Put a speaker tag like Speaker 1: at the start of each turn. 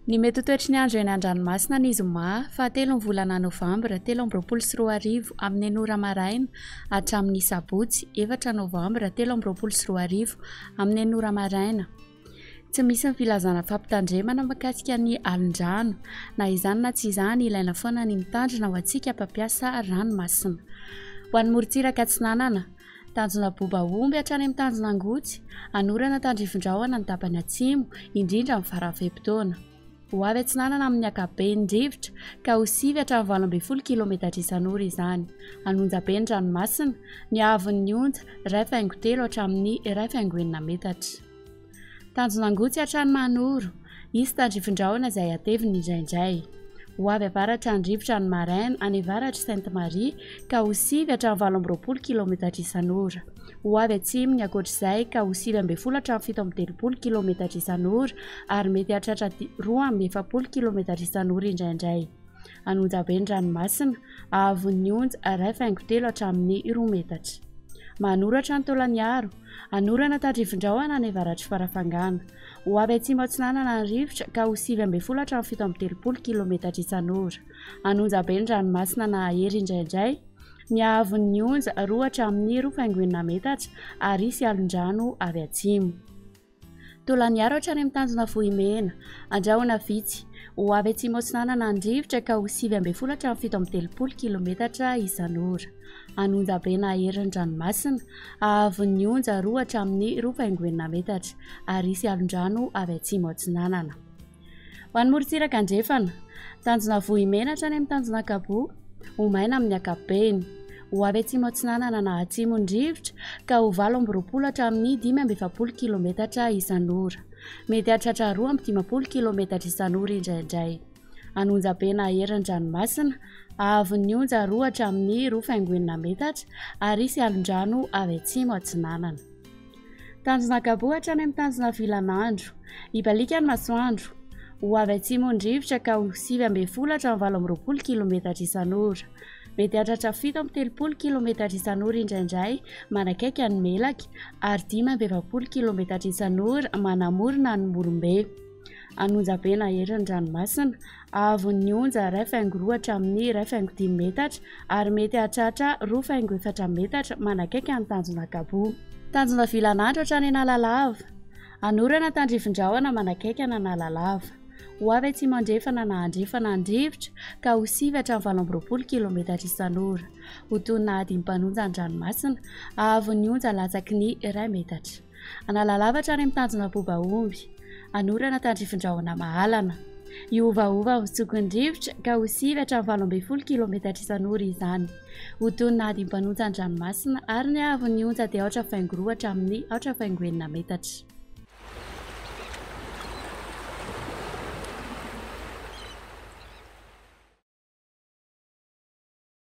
Speaker 1: Ny mety ho toetry ny andro eny an-dranomasina ny zoma fahatelo ny volana novambra 2023 amin'ny enina ora maraina hatramin'ny sabotsy efatra novambra 2023 amin'ny enina ora maraina. Tsy misy ny filazana fampitandremana mikasika ny alin-drano. Na izany na tsy izany, ilaina foana ny mitandrina ho antsika mpampiasa ranomasina. Ho an'ny morontsiraka atsinanana, tanjona boba omby hatrany amin'ny tanjona angotsy, anorana tandrifin-drahona ny tapany atsimo, indrindra amin'ny faran'ny fe-potoana. Ho avy atsinanana amin'ny ankapoben'ny rivotra ka ho sivy hatramin'ny 18 kilometatra isan'ora izany. An'onjabe ny ranomasina, ny haavon'ny onja 1,3 hatramin'ny 1,6 metatra. Tanjona Angotsy hatrany Mahanoro, hisy tandrifin-drahona izay hatevina indraindray. Ho avy avaratra ny rivotra ny maraina any avaratr'i Sainte Marie ka ho sivy hatramin'ny 28 kilometatra isan'ora. Ho avy atsimo ny ankoatr'izay ka ho 19 hatramin'ny 37 kilometatra isan'ora ary mety hahatratra 42 kilometatra isan'ora indraindray. An'Onjabe ny ranomasina, haavon'ny onja 1,3 hatramin'ny 2 metatra. Manoratra ny Taolagnaro, anorana tandrifin-drahona any avaratr'i Farafangana. Ho avy atsimo atsinanana ny rivotra ka ho 19 hatramin'ny 37 kilometatra isan'ora. An'Onjabe ny ranomasina na hahery indraindray, ny haavon'ny onja 2 hatramin'ny 2,6 metatra ary hisy alon-drano avy atsimo. Tolagnaro hatrany amin'ny tanjona Vohimena. Andrahona vitsy. Ho avy atsimo atsinanana ny rivotra ka ho 19 hatramin'ny 37 kilometatra isan'ora. An'Onjabe na herin'ny ranomasina, haavon'ny onja 2 hatramin'ny 2,6 metatra ary hisy alon-drano avy atsimo atsinanana. Ho an'ny morontsiraka andrefana, tanjona Vohimena hatrany amin'ny tanjona Ankaboa, ho maina amin'ny ankapobeny. Ho avy atsimo atsinanana na atsimo ny rivotra ka ho 28 hatramin'ny 45 kilometatra isan'ora. Mety hahatratra 52 kilometatra isan'ora indraindray. An'Onjabe na herin'ny ranomasina, haavon'ny onja 2 hatramin'ny 2,6 metatra ary hisy alon-drano avy atsimo atsinanana. Tanjona Gabo hatrany amin'ny tanjona Vilanandro. Hibaliaka ny masoandro. Ho avy atsimo ny rivotra ka ho 19 hatramin'ny 28 kilometatra isan'ora. Mety hahatratra 37 kilometatra isan'ora indraindray manakaiky an'i Melaky ary 45 kilometatra isan'ora manamorona an'i Morombe. An'Onjabe na herin'ny ranomasina. Haavon'ny onja 1,2 hatramin'ny 1,5 metatra ary mety hahatratra 2,4 metatra manakaiky an'i Tanjona Gabo. Tanjona Vilanandro hatrany Analalava. Anorana tandrifin-drahona manakaiky an'Analalava. Ho avy atsimo andrefana na andrefana ny rivotra ka ho sivy hatramin'ny 28 kilometatra isan'ora. Ho toy ny nahadim-panonja ny ranomasina. Haavon'ny onja latsaky ny iray metatra. Analalava hatrany amin'ny tanjona Bobaomby. Anorana tandrifin-drahona mahalana. Hiovaova ny fitsoky ny rivotra ka ho sivy hatramin'ny 18 kilometatra isan'ora izany. Ho toy ny nahadim-panonja ny ranomasina ary ny haavon'ny onja dia 4,2 hatramin'ny 4,6 metatra.